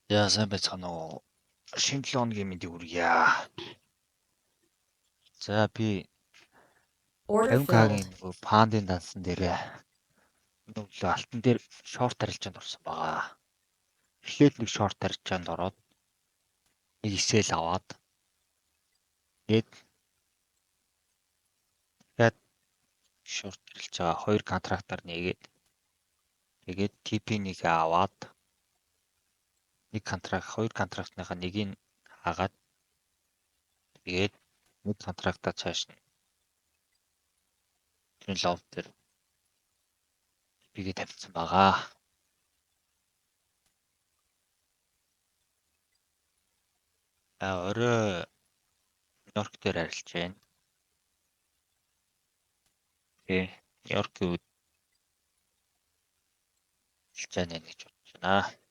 За, сайн байцгаана уу? Шинэ 7 хоногийн мэндийг хүргье. За, би Order 50K-гийн filled. нөгөө пандын дансан дээрээ энэ өглөө алтан дээр шорт арилжаанд орсон байгаа. Эхлээд нэг шорт арилжаанд ороод нэг эсэл аваад тэгээд дахиад шорт арилжаа хоёр контрактаар нээгээд тэгээд TP-нийг аваад нэг контракт, хоёр контрактныхаа нэгийг хаагаад тэгээд нэг контрактаа цааш нь энэ лов дээр TP-гээ тавьсан байгаа. А орой Нью-Йорк дээр арилж байна. Тэ Нью-Йоркийн үйл арилжаа нэ гэж бодож байна.